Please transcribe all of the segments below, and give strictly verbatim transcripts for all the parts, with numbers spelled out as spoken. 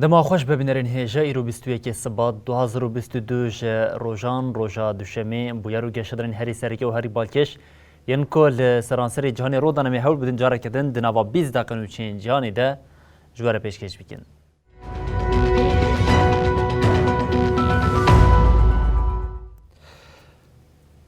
Dema xweş be bînerên hêja, îro bîst û yekê Sibat du hazar û bîst û du ji rojan, roja duşemê, bûyer û geşedarên herî sereke û herî balkêş yên ku li seranserê cîhanê rû dane, em ê hewl bidin careke din di nava bîst deqe nûçeyên cîhanê de ji we re pêşkêş bikin.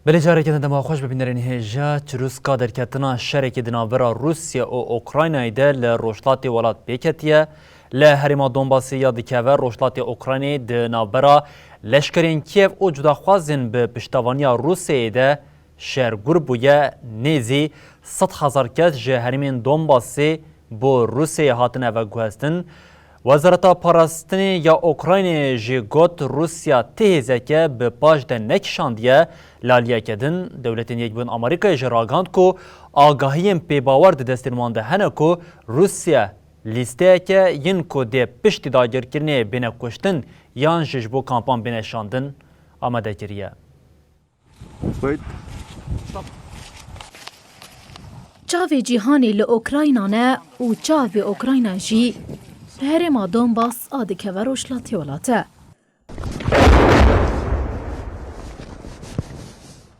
Belê, careke din dema xweş be bînerên hêja. Çirûska derketina şerekê di navbera Rûsya û Ukraynayê de li rojhilatê welat pêketiye. Li herêma Donbasê ya dikeve rojhilatê Ukraynayê di navbera leşkerên Kiev û cudaxwazên bi piştevaniya Rûsyayê de şergur bûye. Nêzî sed hezar kes ji herêmên Donbasê bo Rûsyayê hatine veguhestin. Wezareta Parastinê ya Ukraynayê jî got, Rûsya ti hêzeke bi paş de nekişandiye. Li aliyeke din, Dewletên Yekbûyî Amerîkayê jî ragihand ku agahiyên pêbawer di destên wan de hene ku Rûsya lîsteyeke yên ku dê piştî dagirkirinê bêne kuştin yan jî ji bo kampan bêne şandin amade kiriye. Wait. Çavê cîhanê li Ukrayna ne û çavê Ukrayna jî li herêma Donbas a dikeve rojhilatê welate.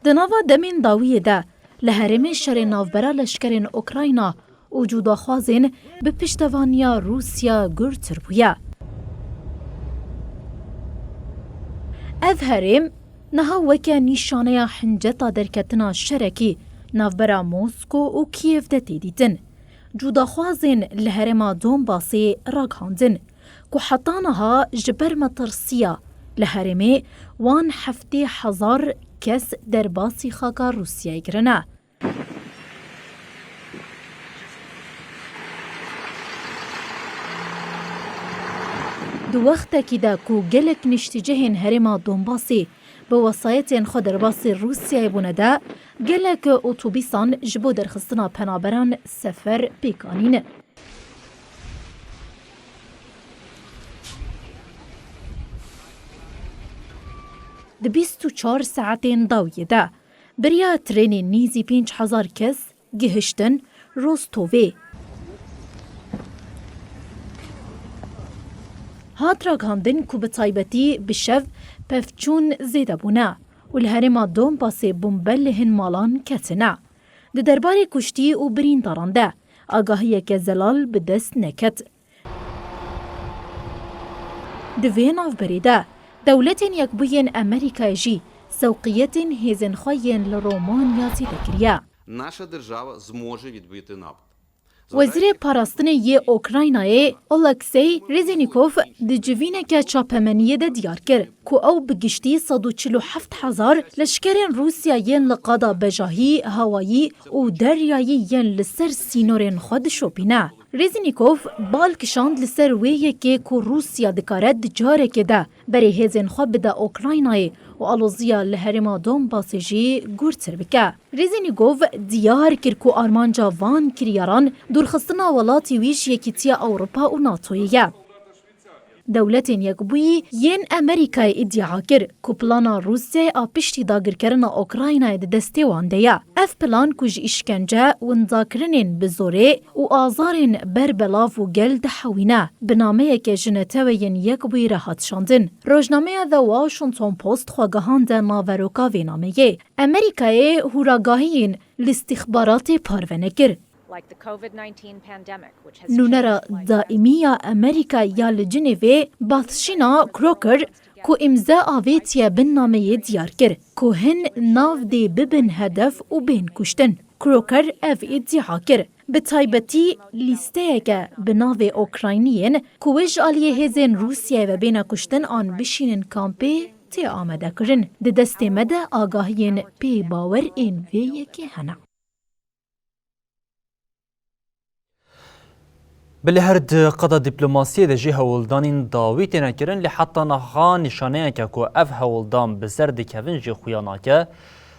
Di nava demên dawiyê de li herêmê şerê navbera leşkerên Ukrayna û cudaxwazên bi piştevaniya Rûsya gurtir bûye. Ev herêm niha weke nîşaneya hinceta derketina şerekî navbera Mosko û Kîev de tê dîtin. Cudaxwazên li herêma Donbasê ragihandin ku heta niha ji ber metirsiya li herêmê wan heftê hezar kes derbasî xaka Rûsyayê kirine. Di wextekî de ku gelek niştîcihên herêma Donbasê bi wesayetên xwe derbasî Rûsyayê bûne de, gelek otobîsan ji bo derxistina penaberan sefer pêk anîne. Di bîst û çar saetên dawiyê de beriya trênên nêzî pênc hezar kes gihiştin Rostovê. Hat ragihandin ku bi taybetî bi şev pevçûn zêde bûne û li herêma Donbasê bombe li hin malan ketine. Di derbarê kuştî û birîndaran de agahiyeke zelal bi dest neket. Di vê navberê de Dewletên Yekbûyên Amerîkayê jî sewqiyetên hêzên xwe yên li Romanya zêde kiriye. Наша держава зможе відбити напад. Wezîrê Parastinê yê Ukraynayê Oleksey Rezhenîkov di civîneke çapemeniyê de diyar kir ku ew bi giştî sed û çil û heft hezar leşkerên Rûsya yên li qada bejahî, hewayî û deryayî yên li ser sînorên xwe dişopîne. Rezhenîkov bal kişand li ser wê yekê ku Rûsya dikare di carekê de berê hêzên xwe bide Ukraynayê û aloziya li herêma Donbasê jî gurtir bike. Rezhenîkov diyar kir ku armanca van kiryaran dûrxistina welatê wî ji Yekîtiya Ewropa û NATOyê ye. Dewletên Yekbûyî yên Amerîkayê îdia kir ku plana Rûsyayê a piştî dagirkerina Ukraynayê di destê wan de ye. Ev plan ku ji îşkence, windakirinên bi zorê û azarên ber belav û gel dihewîne, bi nameyeke ji Neteweyên Yekbûyî re hat şandin. Rojnameya The Washington Post xwe gihande naveroka vê nameyê. Amerîkayê hûragahiyên li îstîxbaratê parve nekir. Like the COVID nineteen pandemic, which has Nûnera changed life daîmî ya Amerîka ya li Cinêvê, Bathshina Crocker, ku îmze avêtiye bin nameyê diyar kir ku hin nav dê bibin hedef û bên kuştin. Crocker ev îdia kir. Bi taybetî lîsteyeke bi navê Okrayniyên ku wê ji aliyê hêzên Rûsyayê ve bêne kuştin an bişînin kampê tê amade kirin. Di destê me de agahiyên pê bawer ên vê yekê hene. Bi li her di qada dîplomasiyê de jî hewldanên dawî têne kirin, lê heta niha nîşaneyeke ku ev hewldan bi ser dikevin jî xuya nake.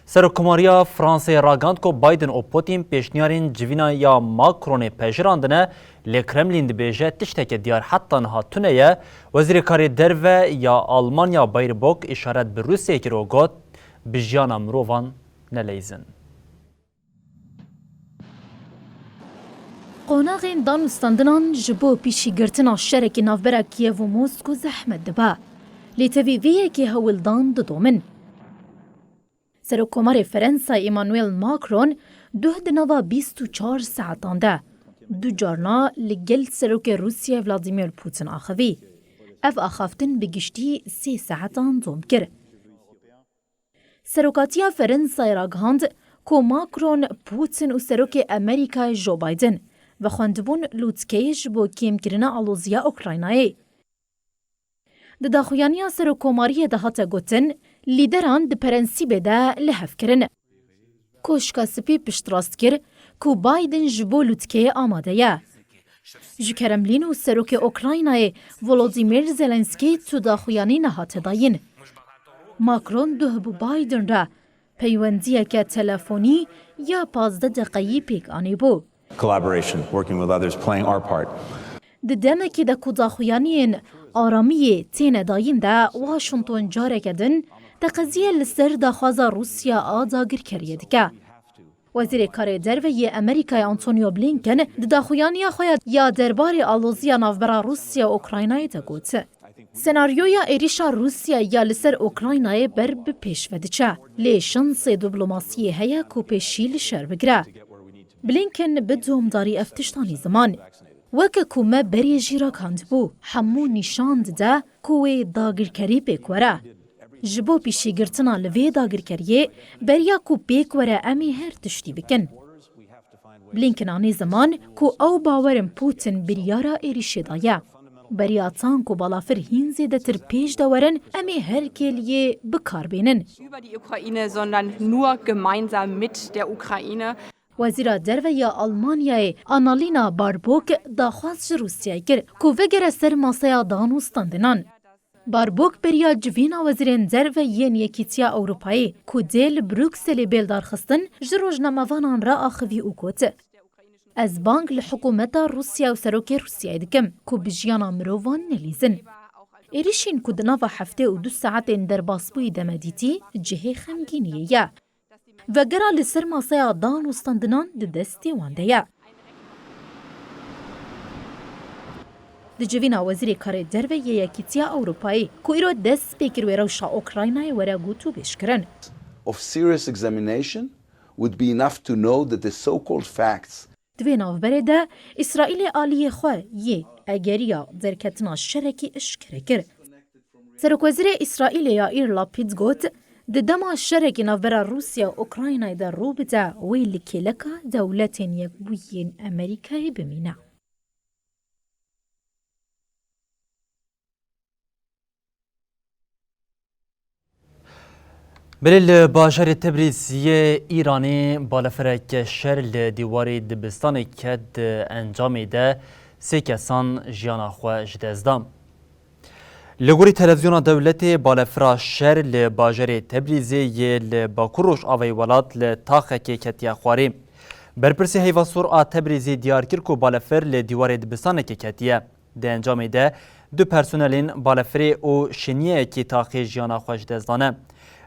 Serokkomariya Fransayê ragihand ku Biden û Putin pêşniyarên civîna ya Macronê pejirandine, lê Kremlin dibêje tişteke diyar heta niha tune ye. Wezîrê Karê Derve ya Almanya Baerbock îşaret bi Rûsyayê kir û got, bi jiyana mirovan neleyzin. Qonaxên danûstandinan ji bo pîşîgirtina şerekî navbera Kiev û Mosko zehmet dibe. Lê tevî vê yekê hewldan didomin. Serokkomarê Ferensayê Emmanuel Macron duh di nava bîst û çar saetan de du carna li gel serokê Rûsya Vladimir Putin axivî. Ev axaftin bi giştî sê saetan dom kir. Serokatiya Ferensayê ragihand ku Macron, Putin û Serokê Amerîkayê Joe Biden vexwendibûn lûtkeyê ji bo kêmkirina aloziya Ukraynayê. Di daxuyaniya serokkomariyê de hate gotin, lîderan di prensîbê de li hev kirin. Koşka Spî piştrast kir ku Biden ji bo lûtkeyê amade ye. Ji Kremlîn û serokê Ukraynayê Volodymyr Zelenskî tu daxuyanî nehate dayîn. Macron duh bi Biden re peywendiyeke telefonî ya pazdeh deqeyî pêk anîbû. Collaboration, working with others, playing our part. Di demekê de ku daxuyaniyên aramiyê têne dayîn de, Washington careke din teqeziye li ser daxwaza Rûsya a dagirkeriyê dike. Wezîrê Karê Derve yê Amerîkayê Antonio Blinken di daxuyaniya xwe ya, ya derbarê aloziya navbera Rûsya û Ukraynayê de got, senaryoya êrişa Rûsya ya li ser Ukraynayê ber bi pêş ve diçe, lê şansê diplomasiyê heye ku pêşî li şer bigire. Blinken bi domdarî ev tişt anî ziman. Weke ku me berê jî ragihandibû, hemû nîşan dide ku wê dagirkerî pêk were. Ji bo pîşîgirtina li vê dagirkeriyê, beriya ku pêk were em ê her tiştî bikin. Blinken anî ziman ku ew bawer in Putin biryara êrîşê daye. Beriya tank û balafir hîn zêdetir pêş de werin, em ê her kêliyê bi kar bênin. Über die Ukraine, sondern nur gemeinsam mit der Ukraine. Wezîra Derve ya Almanyayê Annalena Baerbock daxwaz ji Rûsyayê kir ku vegere ser masaya danûstandinan. Baerbock beriya civîna wezîrên derve yên Yekîtiya Ewropayê ku dê li Brukselê bê lidarxistin ji rojnamevanan re axivî û got, ez bang li hikûmeta Rûsya û serokê Rûsyayê dikim ku bi jiyana mirovan nelîzin. Êrişên ku di nava heftê û du saetên derbasbûyî de me dîtî cihê xemgîniyê ye. Vegera li ser masaya danûstandinan di destê wan de ye. Di civîna Wezîrê Karê Derve yê Yekîtiya Ewropayê ku îro dest pê kir wê rewşa Ukraynayê were gotûbêj kirin. Of serious examination would be enough to know that the so-called facts Di vê navberê de Îsraîlê aliyê xwe yê egeriya derketina şerekî eşkere kir. Serokwezîrê Îsraîlê Yaîr Lapîd got, di dema şerekî navbera Rûsya û Ukraynayê de rû bide, wê li kêleka Dewletên Yekbûyî yên Amerîkayê bimîne. Belê li bajarê Tebrîziyê Îranê balefereke şer li dîwarê dibistanê ket, di encamê de sê kesan jiyana xwe ji dest da. Li gorî televizyona dewletê balefira şer li bajarê Tebrîzê yê li bakur rojavayê welat li taxekê ketiye xwarê. Berpirsê Heyva Sor a Tebrîzê diyar kir ku balefir li dîwarê dibistanekê ketiye. Di encamê de du personelên balefirê û şêniyeyekî taxê jiyana xwe ji dest dane.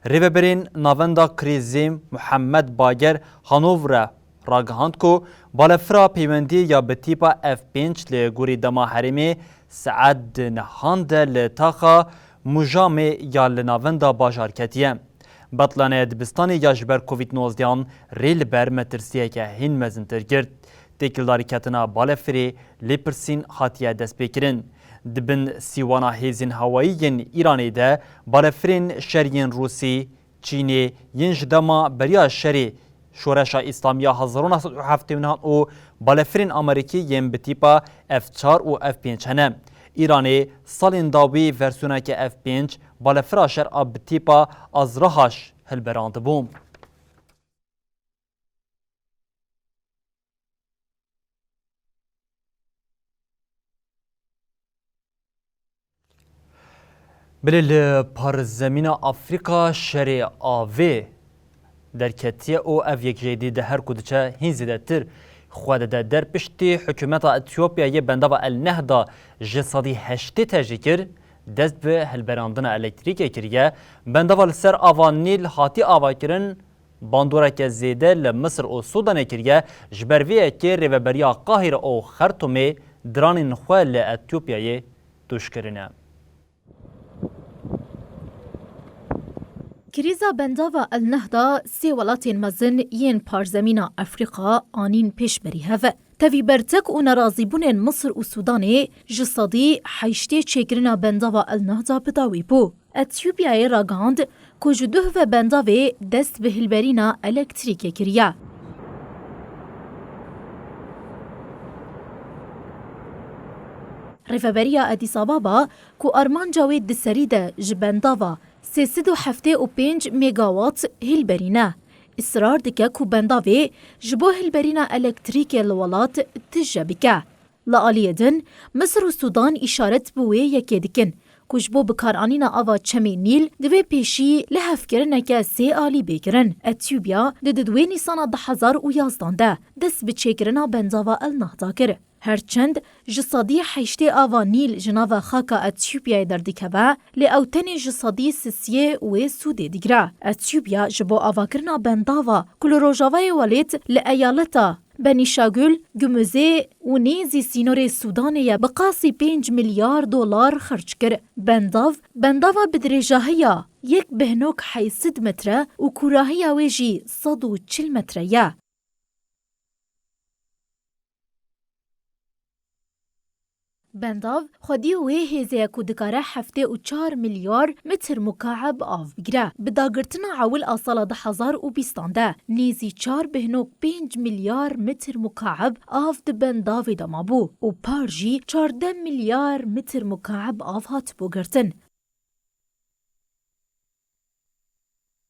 Rêveberên Navenda Krîzê Muhammed Bager Hanov re ragihand ku balefira peywendiyê ya bi tîpa F pênc li gorî dema herêmê saet di nehan de li taxa Mujamê ya li navenda bajar ketiye. Betlaneya dibistanê ya ji ber Covid nozdehan rê li ber metirsiyeke hîn mezintir girt. Têkildarîketina balefirê lêpirsîn hatiye destpêkirin. Di bin sîwana hêzên hewayî yên Îranê de balefirên şer yên Rûsî, Çînê yên ji dema beriya şerê Şoreşa Îslamî ya hezar û neh sed û heftê û neh û balefirên Amerîkî yên bi tîpa F çar û F pênc hene. Îranê salên dawî versiyoneke F pênc balefira şer a bi tîpa Azrahaş hilberandibû. Belê li parzemîna Afrîka şerê avê derketiye û ev yek jêdî de her ku diçe hîn zêdetir xwe dide der. Piştî hikûmeta Etiyopyayê bendava El Nehda ji sedî heştê tejî kir, dest bi hilberandina elektrîkê kiriye. Bendava li ser ava Nîl hatî avakirin, bandoreke zêde li Misir û Sûdanê kiriye. Ji ber vê yekê rêveberiya Qahîre û Xertûmê diranên xwe li Etiyopyayê tûj kirine. Krîza bendava El Nehda sê welatên mezin yên parzemîna Efrîka anîn pêşberî hev. Tevî bertek û nerazîbûnên Misir û Sûdanê ji sedî heştê çêkirina bendava El Nehda bi dawî bû. Etiyopyayê ragihand ku ji duh ve bendavê dest bi hilberîna elektrîkê kiriye. Rêveberiya Addis Ababa ku armanca wê di serî de ji bendava sê sed û heftê û pênc megawat hilberîne, israr dike ku bendavê ji bo hilberîna elektrîkê li welat tije bike. Li aliyê din, Misir û Sûdan îşaret bi wê yekê dikin ku ji bo bikaranîna ava çemê Nîl divê pêşî lihevkirineke sê alî bê kirin. Etiyopya di di duê Nîsana du hezar û yazdan de dest bi çêkirina bendava El Nahda kir. Her çend ji sedî heştê ava Nîl ji nava xaka Etiyopyayê derdikeve, lê ew tenê ji sedî sisiyê wê sûdê digire. Etiyopya ji bo avakirina bendava ku li rojavayê welêt li eyaleta Benîşagul, Gumuzê û nêzî sînorê Sûdanê ye bi qasî pênc milyar dolar xerc kir. Bendav, bendava bi dirêjahiya yek bihnok heyşt sed metre û kûrahiya wê jî sed û çil metre ye. Bendav, xwedî wê hêzê ye ku dikare heftê û çar milyar metr mukaeb av bigire. Bi dagirtina ewil a sala du hezar û bîstan de nêzî çar bihnok pênc milyar metr mukaeb av di bendavê de mabû û par jî çardeh milyar metr mukaeb av hatibû girtin.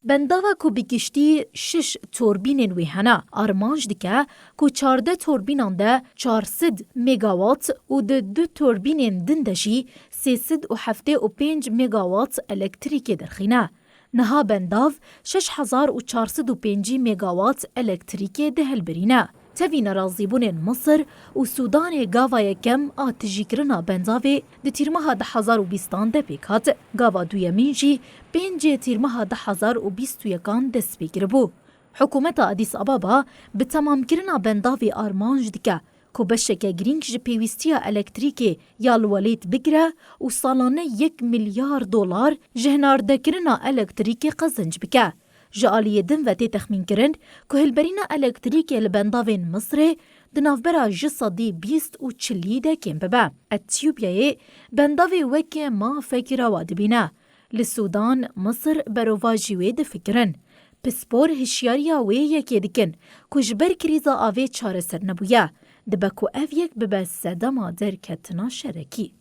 Bendava ku bi giştî şeş torbînên wê hene, armanc dike ku çardeh torbînan de çar sed megawat û di du torbînên din de jî sê sed û heftê û pênc megawat elektrîkê derxîne. Niha bendav şeş hezar û çar sed û pêncî megawat elektrîkê dihilbirîne. Tevî nerazîbûnên Misir û Sûdanê gava yekem a tijîkirina bendavê di tîrmeha du hezar û bîstan de pêk hat. Gava duyemîn jî pêncê tîrmeha du hezar û bîst û yekan dest pê kiribû. Hikûmeta Addis Ababa bi temamkirina bendavê armanc dike ku beşeke girîng ji pêwîstiya elektrîkê ya li welêt bigire û salane yek milyar dolar ji hinardekirina elektrîkê qezenc bike. Ji aliyê din ve tê texmînkirin ku hilberîna elektrîkê li bendavên Misirê di navbera ji sedî bîst û çilî de kêm bibe. Etiyopyayê bendavê weke mafekî rewa dibîne. Li Sûdan, Misir berovajî wê difikirin. Pispor hişyariya wê yekê dikin ku ji ber krîza avê çareser nebûye. Dibe ku ev yek bibe sedema derketina şerekî.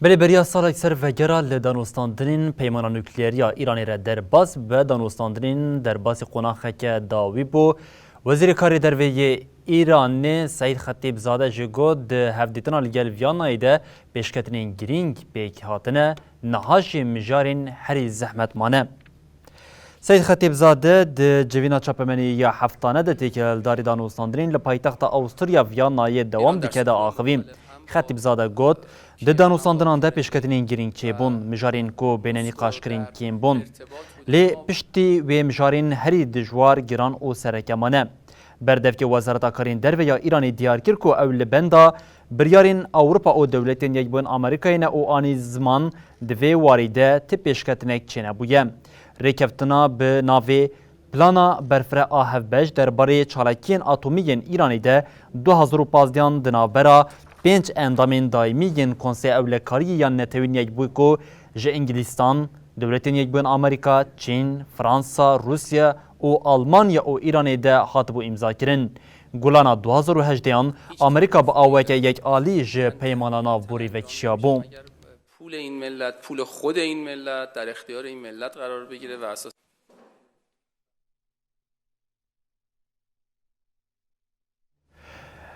Belê beriya salek ser vegera li danûstandinên peymana nukleerî ya Îranê re derbas be, danûstandinên derbasî qonaxeke dawî bû. Wezîrê Karê Derve yê Îranê Seîd Xetîbzade jî got, di hevdîtina li gel Vîyannayê de pêşketinên girîng pêk hatine, niha jî mijarên herî zehmet mane. Seîd Xetîbzade di civîna çapemenî ya heftane de têkildarî danûstandinên li paytexta Awusturya Vîyannayê dewam dike de axivî. Xetîbzade got, di danûstandinan de pêşketinên girîng çêbûn, mijarên ku bêne nîqaşkirin kêm bûn. Lê piştî wê mijarên herî dijwar, giran û sereke mane. Berdevkê Wezareta Karên Derve ya Îranê diyar kir ku ew li benda biryarên Ewropa û Dewletên Yekbûyên Amerîkayê ne û anî ziman di vê warî de ti pêşketinek çênebûye. Rêkeftina bi navê Plana Berfireh a Hevbeş derbarê çalakiyên atomî yên Îranê de du hezar û pazdeh di navbera pênc endamên daîmî yên Konseya Ewlekariyê ya Netewên Yekbûyî ku ji Îngilîstan, Dewletên Yekbûyên Amerîka, Çîn, Fransa, Rûsya û Almanya û Îranê de hatibû îmzakirin. Gulana du hezar û hejdeh an Amerîka bi aweke yekalî ji peymana navborî vekişiyabû. پول این ملت، پول خود این ملت در اختیار این ملت قرار بگیره و اساس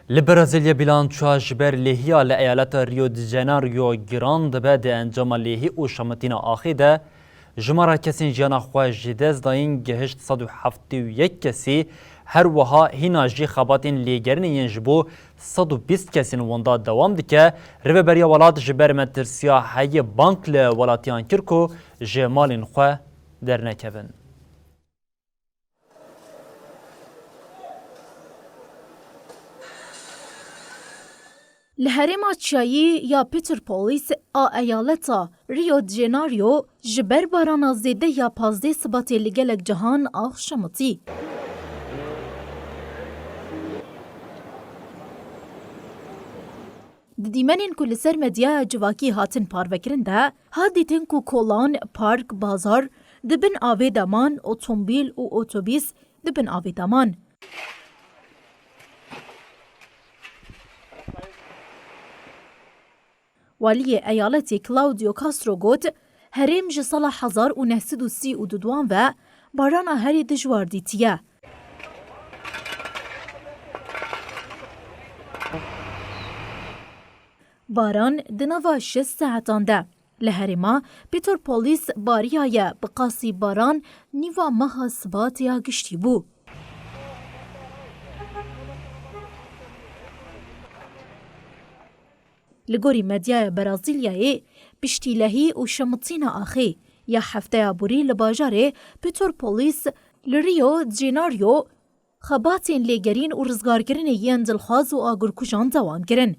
Li Brezîlyê bîlançoya ji ber lêhiya li eyaleta Rio de Janeiro giran dibe. Di encama lêhî û şemitîna axê de jimara kesên jiyana xwe ji dest dayîn gihişt sed û heftê û yek kesî, her wiha hîna jî xebatên lêgerînê yên ji bo sed û bîst kesên winda dewam dike. Rêveberiya welat ji ber metirsiya heyî bang li welatiyan kir ku ji malên xwe dernekevin. Li herêma çiyayî ya Petropolis a eyaleta Rio de Janeiro ji ber barana zêde ya pazdeh Sibatê li gelek cihan ax şemitî. Di dîmenên ku li ser medyaya civakî hatin parvekirin de, hat dîtin ku kolan, park, bazar di bin avê de man, otomobîl û otobîs di bin avê de man. Waliyê eyaletê Claudio Castro got, herêm ji sala hezar û neh sed û sî û duduan ve barana herî dijwar dîtiye. Baran di nava şêst saetan de li herêma Petropolis bariyaye, bi qasî baran nîva meha Sibatê ya giştî bû. Li gorî medyaya Brazîlyayê, piştî lehî û şemitîna axê ya hefteya borî li bajarê Petropolis li Rio de Janeiro, xebatên lêgerîn û rizgarkirinê yên dilxwaz û agirkujan dewam kirin.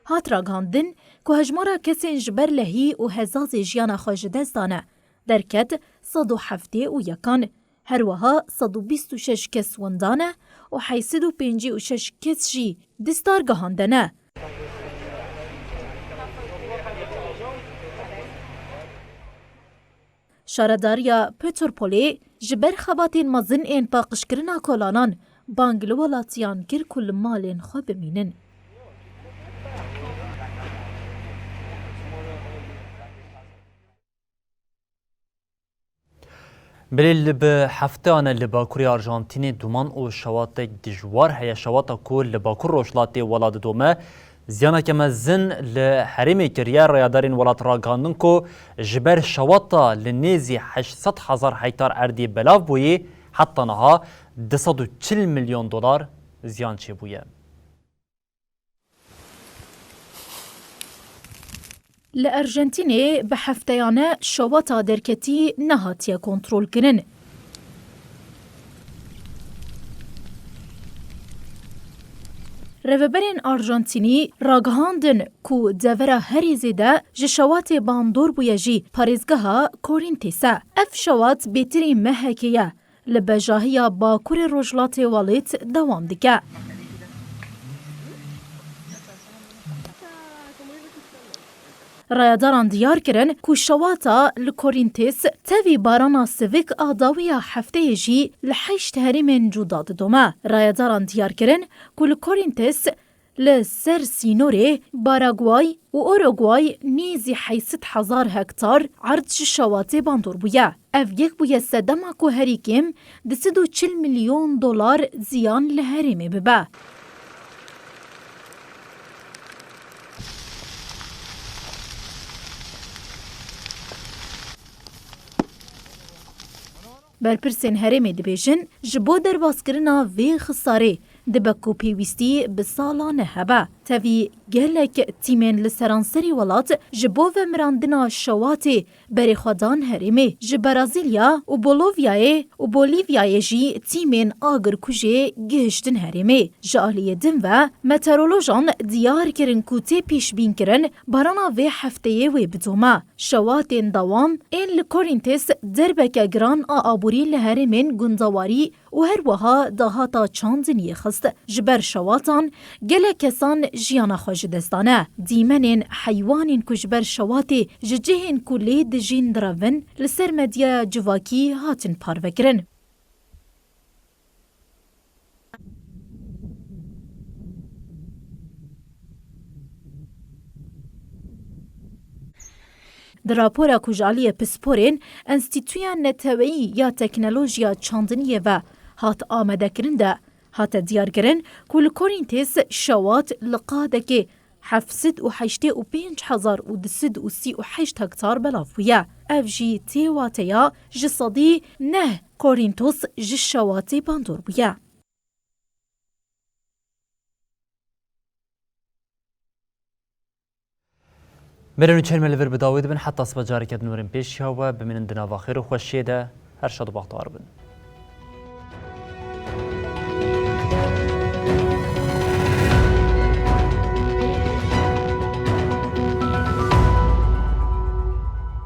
Hat ragihandin ku hejmara kesên ji ber lehî û hezazê jiyana xwe ji dest dane derket sed û heftê û yekan. Her wiha sed û bîst û şeş kes winda ne û heyt sed û pêncî û şeş kes jî distargihan de ne. Şaredariya Petropolê ji ber xebatên mezin ên paqijkirina kolanan bang li welatiyan kir ku li malên xwe bimînin. Belê li bi hefteyane li Bakurê Arjantînê duman û şewatek dijwar heye. Şewata ku li Bakur Rojhilatê welat didome, ziyaneke mezin li herêmê kiriye. Rayedarên welat ragihandin ku ji ber şewata li nêzî heşt sed hezar hektar erdê belav bûyî, heta niha du sed û çil milyon dolar ziyan çêbûye. Li Arjantînê bi hefteyane şewata derketî nehatiye kontrolkirin. Rêveberên Arjantînî ragihandin ku devera herî zêde ji şewatê bandor bûye jî parêzgeha Corrientes e. Ev şewat bêtirî mehekê ye li bejahiya bakurê rojhilatê welêt dewam dike. Rayedaran diyar kirin ku şewata li Corrientes tevî barana sivik a dawiya hefteyê jî li heşt herêmên cuda didome. Rayedaran diyar kirin ku li Corrientes li ser sînorê Paraguay û Uruguay nêzî heyt sed hezar hektar erd ji şewatê bandor bûye. Ev yek bûye sedema ku herî kêm du sed û çil milyon dolar ziyan li herêmê bibe. Berpirsên herêmê dibêjin, ji bo derbaskirina vê xisarê dibe ku pêwîstî bi salan hebe. Tevî gelek tîmên li seranserî welat ji bo vemirandina şewatê berê xwe dan herêmê. Ji Brazîlya û Bolovyayê û Bolîvyayê jî tîmên agirkujê gihiştin herêmê. Ji aliyê din ve meteorolojan diyar kirin ku tê pêşbînkirin barana vê hefteyê wê bidome. Şewatên dewam ên li Corrientes derbeke giran a aborî li herêmên gundewarî û her wiha dahata çandiniyê xist. Ji ber şewatan gelek kesan jiyana xwe ji dest dane. Dîmenên heywanên ku ji ber şewatê ji cihên ku lê dijîn direvin, li ser medyaya civakî hatin parvekirin. Di rapora ku ji aliyê pisporên Enstîtuya Neteweyî ya Teknolojiya Çandiniyê ve hat amadekirin de hate diyarkirin ku li Korîntês şewat li qadekê heft sed û heştê û pênc hezar û du sed û sî û heşt hektar belav bûye. Ev jî tê wateya ji sedî neh Korîntos ji şewatê bandor bûye. Mêrên û çêrmê li vir bi dawî dibin, heta sibe careke din werin pêşiya we, bimînin di nava xêr û xweşiyê de, her şad û bextewar bin.